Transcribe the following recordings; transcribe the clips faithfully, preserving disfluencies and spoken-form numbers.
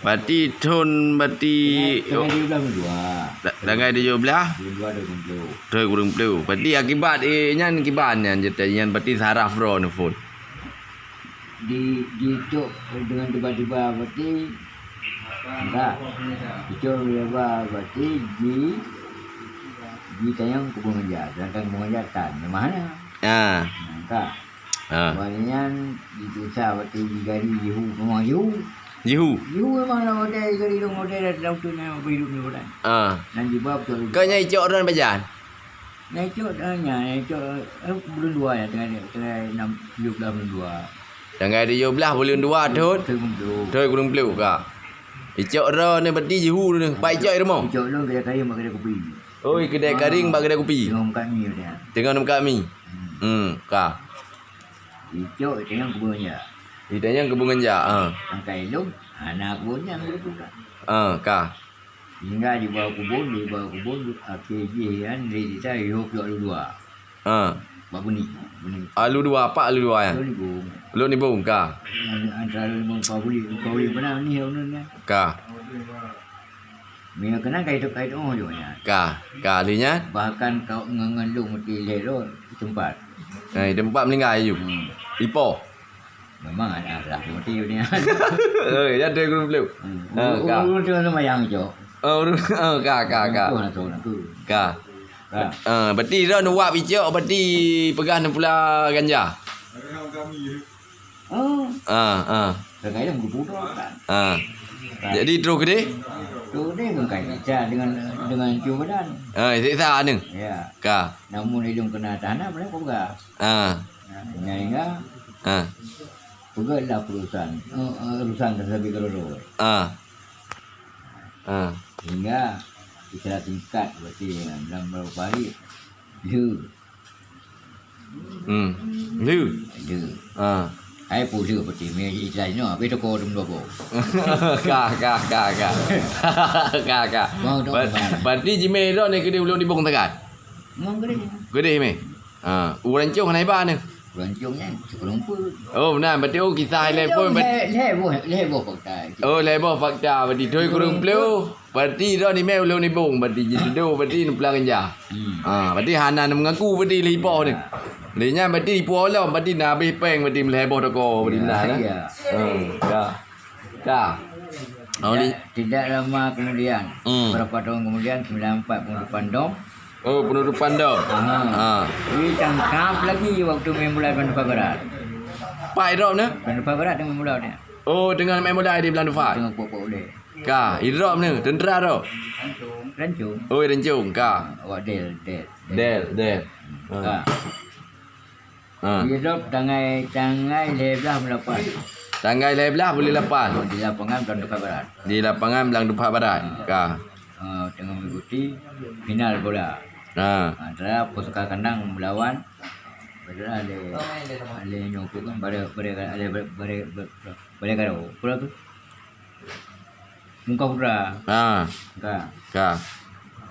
Berarti thon berarti Tanggai tujoh belas buleuen dua. Ta-, tanggai tujoh belas? Buleuen dua dua ribu dua puluh. Dua ribu dua puluh. Berarti akibat, eh, nyan akibat nyan cerita nyan berarti saraf droe neuphon. Di, dicok dengan tiba-tiba berarti enggak. Dicok tiba-tiba berarti di, di tanyong kubung ganja. Sedangkan kubung ganja tan. Memang hana. Ah. Enggak. Ha. Awak nyan jitusa watèe jigari jihu, memang jihu. Jihu? Jihu memang lah watèe jigari dong, watèe dah, dah utus nyan beuhidup ni bulan. Ha. Nyan jiba beutôi. Keu nyan icok droe pajan? Nyan icok, eh, nyan, nyan icok, eh, buleuen dua nyan, tanggai, tanggai enam, tujoh belas buleuen dua. Tanggai tujoh belas buleuen dua thon? Thon dua ribu dua puluh. Thon dua ribu dua puluh ka. Icok droe ni berarti jihu ni. Pat icok i rumoh? Icok droe kedai kayu, mak kedai kopi. Oh, i kedai karing bak kedai kopi. Teungoh meukat mi dia. Teungoh meukat mi. Hmm. Hmm, ka. Icok itanyong kebun ganja. Itanyong kebun ganja, ha. Sangkai lôn, hana kebun ganja, kebun ganja. Ha, ka. Hingga jiba kebun, jiba kebun, akhé jih kan, lé sisa yoh piok lu dua. Ha. Bak buni, buni. Alu dua, apa alu dua nyan? Lôn nibong. Lôn nibong, ka. Antara lôn nibong, empat puluh, empat puluh mana ni, orang ni. Ka. Meunyoe keunan ka hidup, ka hidup, oh, jok nyan. Ka, ka lheueh nyan? Bahkan ka ngon, ngon lôn meuti lhèe droe, teumpat. Eh, teumpat meuninggai aju. Hmm. Ipo? Memang ada, ada meuti nyan. Oh, ya, ada guru belum? Hmm. Ah, ka. Ureueng tu sembahyang, Cok. Oh, ureueng, oh, ka, ka, ka. Ureueng tu, ureueng tu. Ka. Ka. Ah, berarti droe neuwab icok, berarti peugah neupula ganja. Oh. Ah, ah. Kadang-kadang begitu tu, kan. Ah. Kan. Jadi, terus keudeh? Terus keudeh bukan siksa dengan, dengan cuba badan. Ah, siksa ni. Ya. Ka. Namun ilong kena tahan, boleh kau pegang. Ah. Nah, sehingga Ah. pegang lah perusahaan. Oh, eh, urusan tersebut kalau tu. Ah. Ah. Sehingga secara singkat berarti dalam beberapa hari, dia Hmm. Lheueh. Lheueh. Ha. Hai pue lheueh peuti mé istilah inoe, habéh toko dum dua boh. Ka, ka, ka, ka. Ka, ka. Mau dong Ba-, bang. Berarti jimé droe ni keudeh ulôn dibong tegat? Mau keudeh. Keudeh mé? Ha. Ureueng rancong hana iba ni? Ureueng rancong nyan, sikureueng peuet. Oh, meunan. Berarti, oh, kisah lhèe boh, berarti lhèe, lhèe boh, lhèe boh fakta. Oh, lhèe boh fakta. Berarti thôn kureueng plôh. Berarti droe ni mé ulôn nibong, berarti jiteudo, berarti neupula ganja. Hmm. Ha, berarti hana neumeungaku berarti lé ipoh ni. Ya. Lé nyan berarti ipoh lom, berarti na habéh péng, berarti meulhèe boh toko, berarti na, nah. Ya. Hmm, ka. Ka. Oh, li- Tidak, tidak lama kemudian, Hmm. beberapa tahun kemudian, sembilan empat penutupan dom. Oh, penutupan dom. Ha. Ha. Ditangkap lagi waktu main bola di Blang Dufa Barat. Pat droe ni? Blang Dufa Barat dengan bola dia. Oh, dengan main bola di Blang Dufa. Dengan puak-puak ulèe. Ka, idrop ni, tentera tu. Rancong. Oh, rancong, ka. Awak Del, Del. Del, Del. Ha. Ha. Idrop tanggai, tanggai lhèe blah buleuen lapan. Tanggai lhèe blah buleuen lapan. Di lapangan Blang Dufa Barat. Di lapangan Blang Dufa Barat. Ha. Ka. Ha, tengah mengikuti final bola. Ha. Antara Pusaka Kandang melawan, pada ada, ada nyoe kan, pada, pada, ada, pada, pada, pada, pada, pada, pada, pada, Mungka Putra. Ha. Ka. Ka.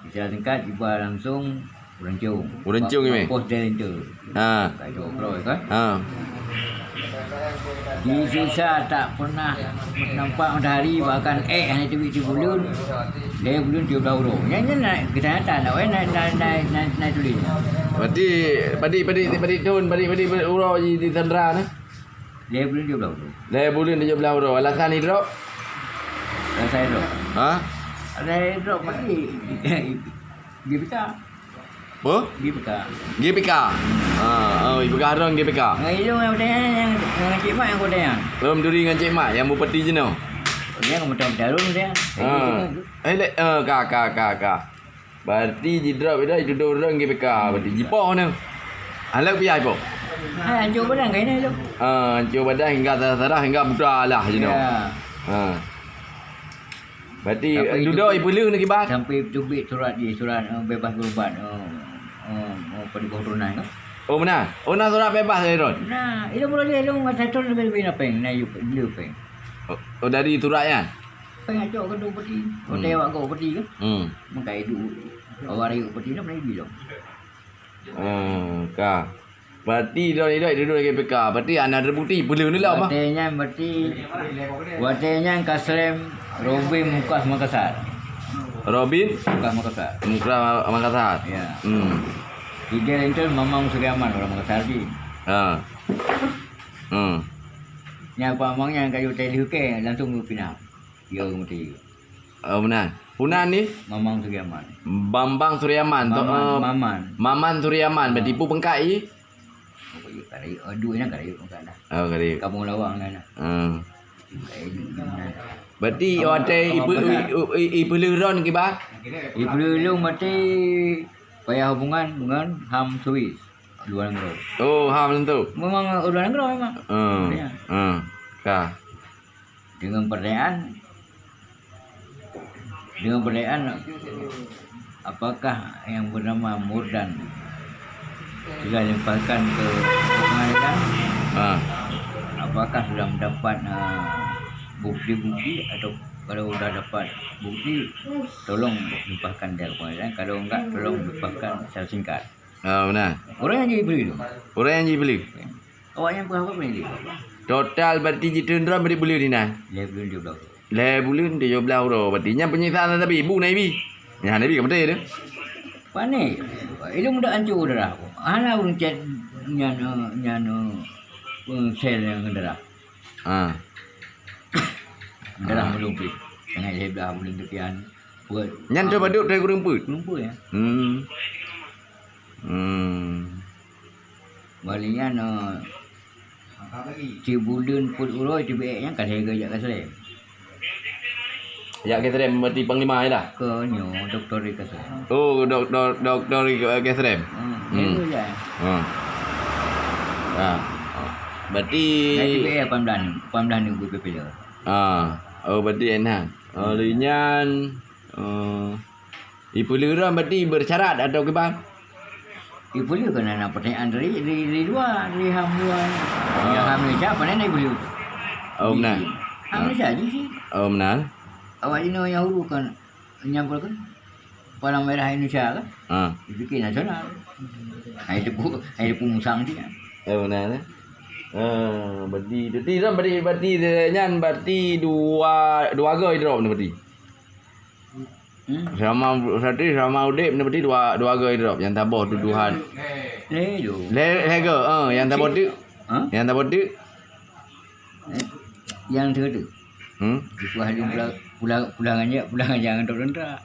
Secara singkat, iba langsung Ureueng Cong. Ureueng Cong, Pak, Pak Imam. Pos Dailinter. Ha. Ka jok keudroe, kan? Ha. Di sisa tak pernah nampak matahari, bahkan ék hana teubiet sibuleuen, lhèe buleuen tujoh blah uroe. Nyan, nyan na keuseuhatan, awai na, na, na, na, na tuléh. Berarti, padit, padit, padit thôn, padit, padit uroe di, di Sandra na? Lhèe buleuen tujoh blah uroe. Lhèe buleuen tujoh blah uroe. Alasan idrop? Alasan idrop? Ha? Alasan idrop mati. Dia pecah. Apa? Dia pecah. G P K. Ha, oh, ipeugah droe G P K. Ngon ilong nyang kutanyong, nyang, nyang Cik Mat nyang kutanyong. Lom turi ngon Cik Mat nyang bupati jinoe. Nyang meutam tarum dia. Ha. Eh, lé, eh, ka, ka, ka, ka. Berarti jidrop ida itu dua orang G P K, berarti jipoh ni. Alat piah ipoh? Ha, hancur badan kaina tu. Ha, hancur badan hingga sarah-sarah hingga buta lah jinoe. Ya. Ha. Berarti, tapi eh, dudoe itu ipeuleueh ni kiban? Sampai teubiet surat di, surat, eh, bebas berubat, eh, eh, eh, pada keturunan tu. Oh, meunan? Oh, na surat bebas dari Ron? Nah, itu mulai dia dong masa tu lebih-lebih na péng, na yuk, dia péng. Oh, oh, dari surat nyan? Péng acok ke dua peti, hmm, hotel awak gok peti ke? Hmm. Maka itu, awak rayu peti tu, mana bilang? Hmm, ka. Berarti droeneuh idok, idok lagèe P K. Berarti hana teubukti, peuleueh neuh lah, bah. Watèe nyan berarti, watèe nyan ka slem Robin Mukas Makassar. Robin? Mukas Makassar. Mukas Makassar. Ya. Hmm. Tiga Lenton Mamang Suriaman orang Makassar jih. Ha. Hmm. Nyang Pak Amang nyan kayu teh leuke langsung geupinah. Yo meuti. Oh, meunan. Punan ni? Mamang Suriaman. Bambang Suriaman, tu, Maman, eh, Maman. Maman Suriaman, berarti pu pangkat i? Oh, iya, ka rayeuk. Oh, dua nyan ka rayeuk, bukan dah. Oh, ka rayeuk. Kampung Lawang dah, dah. Hmm. Ka rayeuk, dah. Berarti Kampung, watèe Kampung ipe-, Besar. I, i, i, ipeuleueh droeneuh kiban? Ipeuleueh lôn berarti payah hubungan dengan HAM Swiss, luar negeri. Oh, HAM tu? Memang luar negeri memang. Hmm. Ya. Hmm. Ka. Dengan pertanyaan, dengan pertanyaan, apakah yang bernama Murdan sudah limpahkan ke pengadilan? Ha. Apakah sudah mendapat, ah, bukti-bukti, atau kalau sudah dapat bukti, tolong limpahkan dia ke pengadilan. Kalau enggak, tolong limpahkan secara singkat. Ah, meunan. Orang nyang jibri tu. Orang nyang jibri. Awak nyang peugah apa pun jibri. Total berarti jitreun droe bri buleuen inan. Lhèe buleuen tujoh blaih uroe. Lhèe buleuen tujoh blaih uroe. Berarti nyan penyiksaan Nabi, ibu Nabi. Nyan Nabi ka meuté tu. Pané. Ilong dak ancô darah. Hana ureueng chat nyan, nyan, eh, sel nyang darah. Ha. Darah meulumpih. Sangat hebat buleuen teukian. Buat. Nyan tu padub dari kureueng peuet. Kureueng peuet, ya. Hmm. Hmm. Balik nyan, eh, sibuleuen peuet uroe teubiet nyan ka lhèe geu jak K S R M. Jak K S R M berarti panglima je lah? Ke nyoe, doktor di K S R M. Oh, doktor, doktor di K S R M? Hmm, hmm. Lhèe geu jak. Hmm. Ah. Berarti. Jadi, eh, lapan belas ni, lapan belas ni guru P P L. Ah. Oh, berarti enam. Oh, lheueh nyan, eh, ipeuleueh droe berarti bersyarat atau kiban? Ipeuleueh keunan na pertanyaan dari, dari, dari luwa, dari HAM luwa. Ah. Ya, HAM Malaysia, pane na ipeuleueh. Oh, meunan. HAM Malaysia jih. Oh, meunan. Awak jinoe nyang huru kan, nyang apa kan? Palang Merah Indonesia kan? Ah. Dipikir nasional. Hai debu, hai debu musang dia. Oh, meunan, eh. Ah, berarti, berarti, berarti, berarti, nyan berarti dua, dua go idrop ni berarti. Hmm. Selama, berarti selama udep ni berarti dua, dua go idrop nyang taboh tuduhan. Lhèe tu. Lhèe, lhèe go, eh, nyang taboh tu. Ha? Nyang taboh tu. Eh, nyang tu tu. Hmm? Itu ahli pula, pula, pula ngajak, pula ngajak ngon tentara.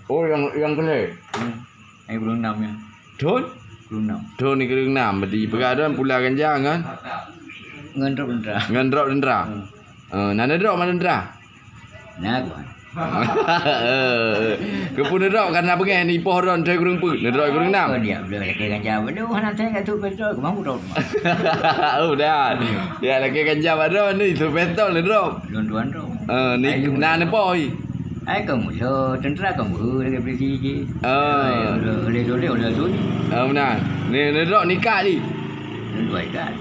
Oh, nyang, nyang keunan. Hmm. Ai, puluh enam nyan. Thôn? Puluh enam. Thôn ni keunan, berarti peugah droe pula ganja ngon? Ngon drop tentara. Ngon drop tentara? Hmm. Eh, na neudrop man tentara? Na, Tuan. Eh, keupeue neudrop karena beungèh neuipoh droe ngon kureueng peuet, neudrop kureueng nam. Oh, dia boleh lakèe ganja baru, hana teuingat tu betul, kemau drop. Oh, dah. Ya, lakèe ganja baru ni, tu betul neudrop. Lôn tuan drop. Eh, ni, ai, na neupoh, i. Ai, ka mulo, tentara ka mulo lagèe polisi jih. Ah. Ai, oleh, oleh, oleh, oleh, oleh. Ah, meunan. Ni, ni drop nikah ni. Ni dua ikat.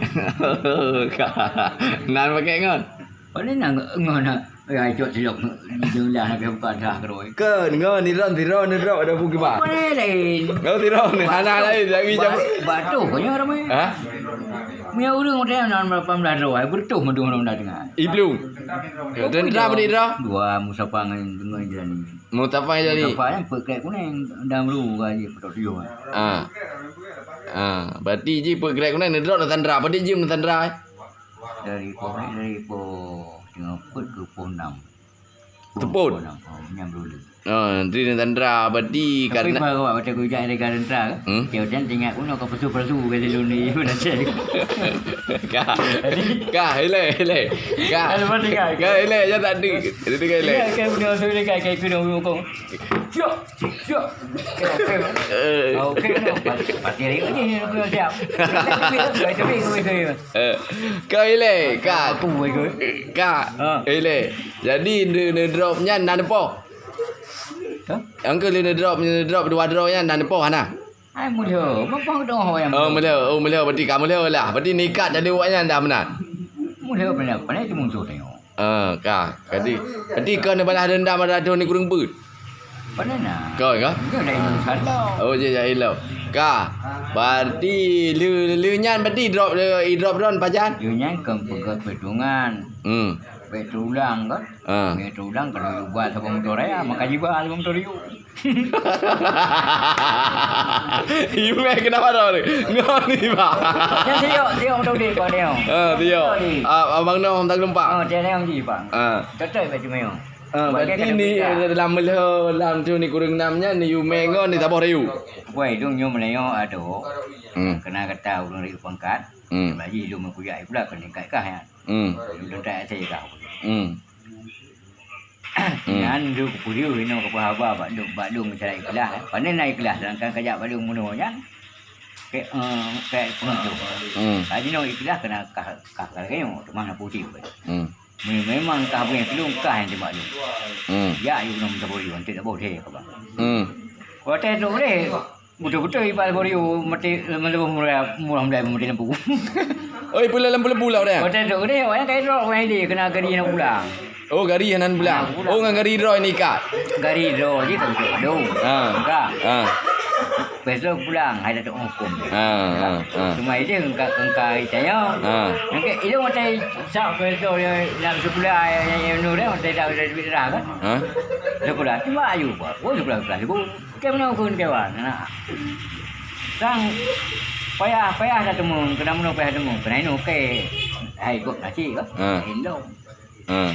Ka. Nan pakai ngon? Paling nang ngon, ai, cok silop. Jumlah nak buka dah keroi. Ke, ngon, ni drop, ni drop, ni drop, ada buku, bah. Apa ni lain? Kau ni drop, ni hana lain, lagi jam. Ba-, batu, kau ni ramai. Ha? Punya urang udah nan lapan belas drop, ai, bertuh madu orang dah dengar. Iblung. Tentara apa dia? Dua Mustafa ngon, ngon Jani. Mustafa Jani. Mustafa nyan peuet krek kuneng, dan meulu ka jih peuet tujoh kan. Ah. Ah, berarti jih peuet krek kuneng neudrop na tentara. Apa dia jih na tentara? Dari poh, dari poh, tengah peuet ke poh enam. Tepot. Poh enam. Oh, nyan meulu. Ah, nanti na tentara berarti. Tapi karena baru awak baca kujak dari tentara. Hmm? Dia udah tengok kuno ke pesu-pesu ke lalu ni, pun ada. Ka. Ka, ilèe, ilèe. Ka. Ada pasti ka. Ka, ilèe, jangan tak ada. Jadi ka, ilèe. Ilèe, kan, udah, udah, kan, kan, kena hukum. Siap, siap. Eh. Okey, no. Pasti, pasti hari ni, aku dah siap. Tapi, tapi, tapi, tapi. Eh. Ka, ilèe, ka. Aku, aku. Ka. Ha. Ilèe. Jadi, ne, ne drop nyan, na neupoh? Hah? Angka lheueh ne drop, ne drop dua drop nyan, na neupoh, hana? Ai, mulo, bapa dong ho nyang. Oh, mulo, oh, mulo, berarti ka mulo lah. Berarti nikah jadi awak nyan dah meunan. Mulo beuna, pandai teumunso tengok. Ah, ka. Jadi, berarti kau ni balas dendam pada tu ni kureueng peuet. Pandai na. Kau ka? Dia dah ilmu salah. Oh, je, je, ilmu. Ka. Berarti lé, lé nyan berarti drop, lé, i drop droen pajan? Lé nyan kon peugah peuhitungan. Hmm. Bèk teulang kan? Ah. Bèk teulang kalau yue ba saboh motor raya, maka jiba saboh motor yue. Imè kenapa tau ni? Ngon ni, Pak. Nyan siok, siok motor deh, Pak, dia. Ah, siok. Motor deh. Ah, Abang Noh tak lupa. Oh, dia yang ji, Pak. Ah. Betul, Pak Cuma. Ah, berarti ni dalam meulhô, lam tu ni kureueng nam nyan, ni yue mè ngon ni saboh rayeuk. Wai, dong nyoe meulayeue adoe. Hmm. Kena kata ureueng rayeuk pangkat. Hmm. Laju lôn meukujak pula keu tingkat kah nyan. Hmm. Lôn tak asai kah. Hmm. Hmm. Nyan lôn kupeureuh inoe keu haba bak lôn, bak lôn meucara ikhlas. Pane na ikhlas sedangkan kajak bak lôn bunoe nyan. Kek, eh, kek pengeujung. Hmm. Laju nyoe ikhlas kena kah, kah, kah lagèe nyoe, teuma na pusing. Hmm. Me-, memang kah beuh keulong kah nyang teumaklum. Hmm. Ya, yue keunoe meutabori, anteuk tabôh deh, kah bah. Hmm. Watèe trok deh, beutôi-beutôi iba tabori, mati, meuleubeh murah, murah mulai mati lampu. Oi, pula lampu-lampu lah udah. Watèe trok deh, awak nyan ka trok, awak nyan deh, kena gari hana pulang. Oh, gari hana pulang. Hana pulang. Oh, ngon gari droe ni ikat. Gari droe jih ka beutôi. Ha. Ka. Ha. Besok pulang, hai datuk hukum. Ha, ha, ha. Cuma idéh engka, engka itanya. Ha. Engka idéh matai sak besok ya, nak sekolah, ya, ya, ya, nur, ya, matai sak besok sekolah kan? Ha? Sekolah, cuma ayu apa? Oh, sekolah, sekolah, sekolah. Kita mana hukum dewan? Nah. Sang payah, payah dah temu, kena menu payah temu. Kena ini okey. Hai, kok nasi ke? Ha. Indong. Ha.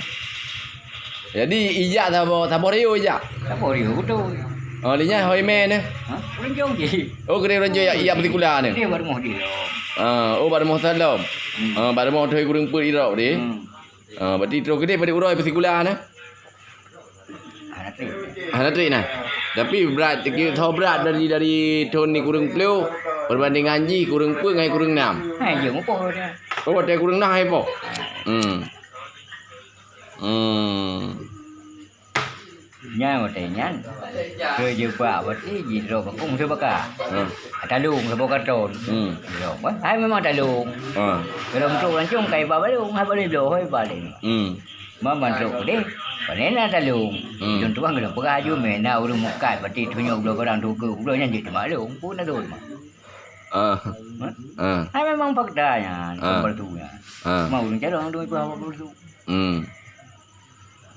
Jadi, ijak saboh, saboh rayeuk ijak? Saboh rayeuk beutôi. Oh, lé nyan hôi mè neh? Ha? Ureueng jong jih. Oh, keudeh ureueng jong ijak, ijak peusikula neh? Keudeh bak rumoh jih lom. Ha, oh, bak rumoh Salom. Hmm. Ha, bak rumoh Thôn Kureueng Peuet irop deh. Hmm. Ha, berarti troh keudeh padum uroe peusikula neh? Hana trép. Hana trép nah. Tapi brat, tho brat dari, dari thôn ni kureueng plôh, perbandingan jih kureueng peuet ngon kureueng nam. Hai, jeuet mupoh dah. Oh, watèe kureueng nam hai poh? Hmm. Hmm. Nyan watèe nyan. Keu jeubak watèe jidrob bakong seubaka. Hmm. Talong saboh karton. Hmm. Jidrob, eh, hai memang talong. Hmm. Kalau untuk langsung kai ba balong, hai balong, hai balong. Hmm. Mama trok deh, pane na talong. Hmm. Lôn tuan keuneuk peugah aju mè na ureueng mukat, berarti tunyok bloe barang tuku, bloe nyan jeuet teumaklum, pun na lôn mah. Ah. Ha? Ah. Hai memang fakta nyan, ah, palsu nyan. Ah. Mau ureueng carông tu itu apa palsu. Hmm.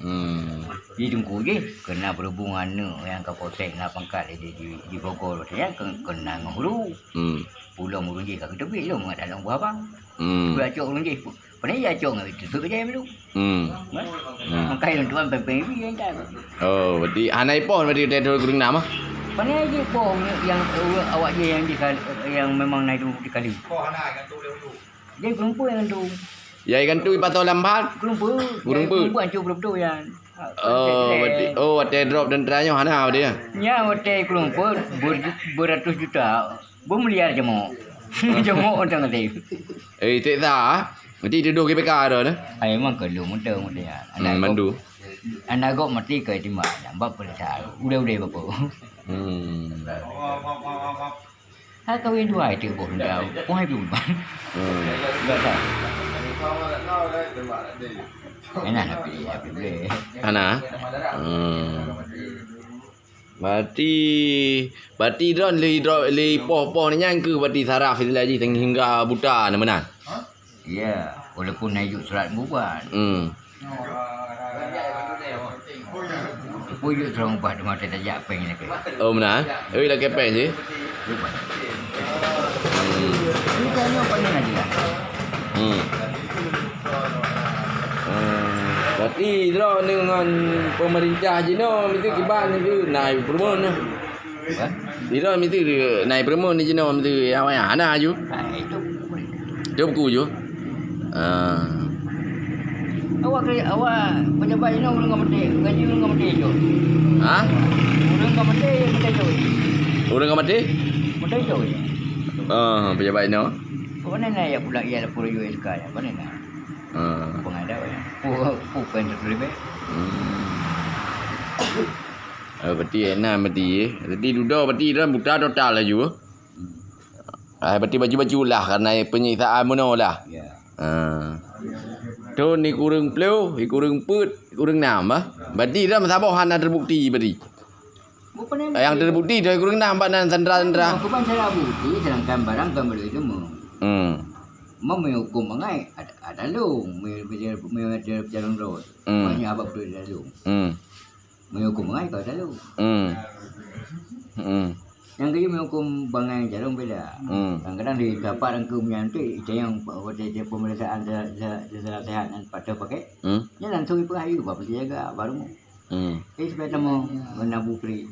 Hmm. Di Teungku jih, kena berhubung aneuk nyang ka posek na pangkat di, di, di Bogor, ya, ke-, kena ngon huru. Hmm. Pulom ureueng jih ka geuteubiet lom ngon dalam buah bang. Hmm. Peuacok ureueng jih, Pane ya cong itu tu kerja dulu. Hmm. Kan? Hmm. Makai lôn tuan peng-peng ibi yang kan. Oh, berarti hana ipoh berarti dari kureueng nam ah? Pane jih poh yang, awak jih yang di kal-, yang memang na itu di kali. Poh hana gantung dia dulu. Dia kureueng peuet yang tu. Ya gantung ipatô lambat. Kureueng peuet. Kureueng peuet. Kureueng peuet hancur betul-betul yang. Oh, berarti, oh, watèe drop dan teuka nyoe hana berarti ya? Nya watèe kureueng peuet ber-, beratus juta. Beumilyar jamok. Jamok tang até. Eh, tak sah. Nanti tuduh G P K dah. Ai memang keu lôn muntah muntah. Hmm, mandu. Anak gop mati keu timbak. Bab peuriksa. Udai-udai bapa. Hmm. Hai kawin dua itu boh dah. Kau hai belum. Hmm. Enggak tahu. Enak nak pilih, nak pilih. Ana? Hmm. Berarti, berarti droen lé, lé poh-poh nyan keuh berarti saraf istilah jih sehingga buta na meunan? Ya, walaupun na yuk surat buban. Hmm. Pun yuk terang ubah di mata tajak peng ni ke. Oh, meunan? Eh, lakèe peng sih. Lupa. Hmm. Ini kan yang paling aja lah. Hmm. Hmm. Berarti droeneuh ngon pemerintah jinoe miseue kiban miseue na peureumeun nyoe. Hah? Droeneuh miseue na peureumeun jinoe miseue awaknyan hana aju. Ah, itu. Itu buku ju. Ah. Awak ke, awak pejabat jinoe ureueng ka maté, gaji ureueng ka maté ju. Hah? Ureueng ka maté, maté ju. Ureueng ka maté? Maté ju. Ah, pejabat jinoe. Kok mana na ya pula ya lapor U S K ya? Mana na? Ah. Pengadau ya. Pu, pu pen terlebih. Hmm. Ah, berarti enak berarti, eh. Jadi dudoe berarti dah buta total laju. Ah, berarti baju-baju lah karena penyiksaan bunoe lah. Ya. Ah. Tu ni kureueng plôh, ni kureueng peuet, kureueng nam, ah. Berarti dah meusaboh hana terbukti berarti. Bukan Nyang teubukti dari gureueng nam bak nan sandra-sandra. Aku ban cara bukti, sedangkan barang kan boleh cuma. Hmm. Meumi hukum bangai, ada, ada lông. Meumi, meumi, meumi ada jalan rot. Hmm. Banyak abang betul ada lông. Hmm. Meumi hukum bangai kau ada lông. Hmm. Hmm. Nyang keuh meumi hukum bangai jalan beda. Hmm. Kadang-kadang di dapat angka meunyan tu, itu yang pada pemeriksaan secara, secara, secara sehat dan patut pakai. Hmm. Nyan langsung ipeugah, "Ayo, bapak jaga, baru." Hmm. Eh, supaya temu menabu pri.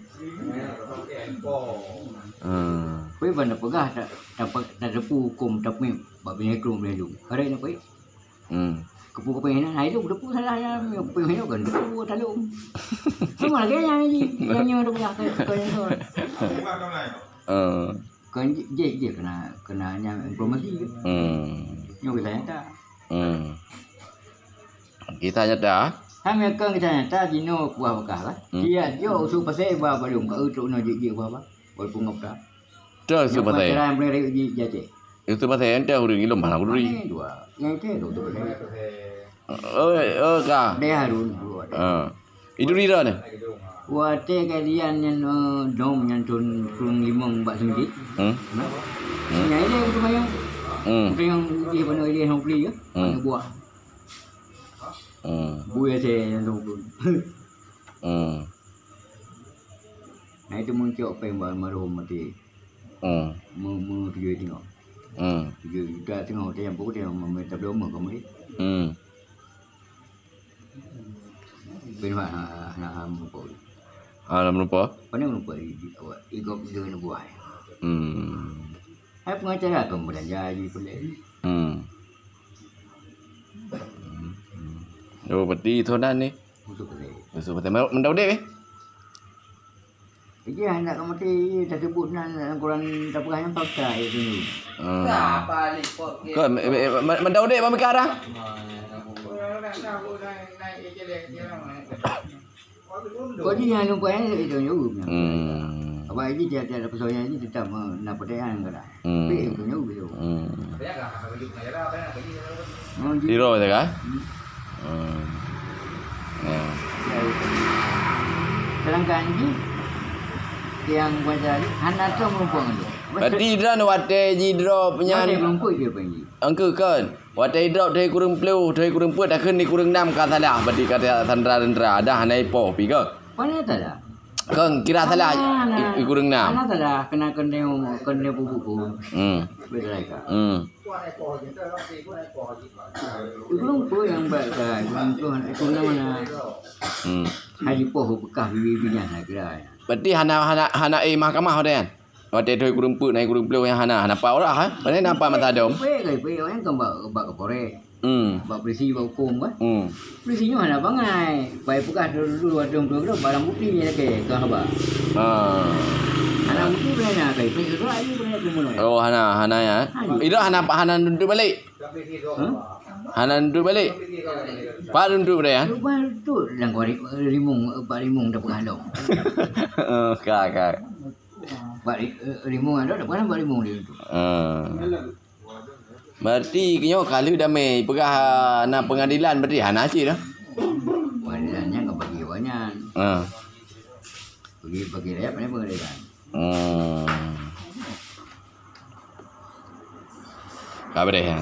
Hmm. Kui ban peugah ta, ta, ta teupeu hukum tapi bak binèh krueng binèh lông. Karena apa? Hmm. Kepu-kepu hinan, hai lông teupeu salah ya, kepu hinan kan teupeu talông. Sama lagi yang ni, yang nyoe tu ya, ke, ke yang tu. Hmm. Kan jih, jih, jih kena, kena nyang informasi. Hmm. Nyoe kita nyata. Hmm. Kita nyata. Hai meukon kita nyata jinoe kuah beukah kan. Hmm. Dia jok usu pasai ba balum ka utuk no jik-jik ba ba. Walaupun ngapa. Dah usu pasai. Cara yang boleh rayu ji jaje. Usu pasai ente ureueng ilom mana kuduri. Mana dua. Yang ke usu pasai. Oh, oh ka. Deh Harun. Ha. Itu rira ni. Watèe kalian nyan, eh, dom nyan thôn, thôn limong bak sengkit. Hmm. Nah. Hmm. Nyai lé tu mayang. Hmm. Tengok dia panu dia hong pli ya. Hmm. Panu buah. Hmm. Buya saya yang tu. Hmm. Nah, itu muncul apa yang baru maruh mati. Hmm. Mu, mu tujuh tengok. Hmm. Tujuh juta tengok dia yang pokok dia mau minta belum mau kamu ni. Hmm. Bin Wahab, ha, ha, ha, meulumpah. Ah, lam meulumpah? Pandai meulumpah, i, i, awak, i gop, i gop buah. Hmm. Hai pengacara keu meulanja ji peulé. Hmm. Oh, berarti itu dah ni. Untuk peulé. Untuk peulé. Mendau deh, eh? Iji handak ka maté, taseubut nan lam Quran tapeugah nyan fakta, ya, tu. Hmm. Kon, eh, eh, ma-, ma-, mandau dek bang Mika dah? Kau ni yang lupa, eh, itu jauh. Hmm. Apa ini tiap-tiap pesoal ini tetap, eh, nak pertanyaan ke dah? Hmm. Tapi itu jauh, jauh. Hmm. Tiro je kan? Hmm. Hmm. Ya. Sedangkan jih, yang baca jih, hana tu meureumpok ngon dia. Berarti droen watèe jidrop nyan. Watèe meureumpok dia panggil. Engkeu kon. Watèe jidrop dari kureueng ploh, dari kureueng peuet, takheun di kureueng nam ka salah. Berarti kata sandra-sandra. Dah hana ipoh pi ke? Pane salah. Kon kira salah. Hana, hana. I, i kureueng nam. Hana salah, kena keuneuk, keuneuk bubuku. Hmm. Betul ka? Hmm. Ikung peue nyang bak ka, ikung peue, ikung nama na. Hmm. Haji poh beukah bibi-bibi nyan, ha, kira. Berarti hana, hana, hana, eh, mahkamah watèe nyan? Watèe thôn kureueng peuet, na kureueng ploh nyang hana, hana pat ureueng, ha? Watèe na pat masa dom? Peue, peue, peue, kan bak, bak Kapolres. Hmm. Bak polisi, bak hukum, kan? Hmm. Polisi nyoe hana bangai. Pai peugah dulu, dulu, dulu, dulu, barang bukti nyan lakèe, ka haba. Ah. Hana bukti, boleh na, kai, peue, peue, peue, peue, peue, peue, Oh, hana, hana ya. Hana. Ida hana, hana nuntut balik. Hah? Hana nuntut balik. Pak nuntut pada ya? Lepas tu, dalam kuari, rimong, Pak Rimong dah peugah dong. Oh, ka, ka. Pak Ri-, Rimong ada, dah pernah Pak Rimong dia tu. Ah. Berarti nyoe ka lheueh damé peugah na pengadilan berarti hana cit dah. Pengadilan nyan ka bagi awak nyan. Ah. Bagi, bagi rakyat mana pengadilan? Hmm. Ka beureh, ha?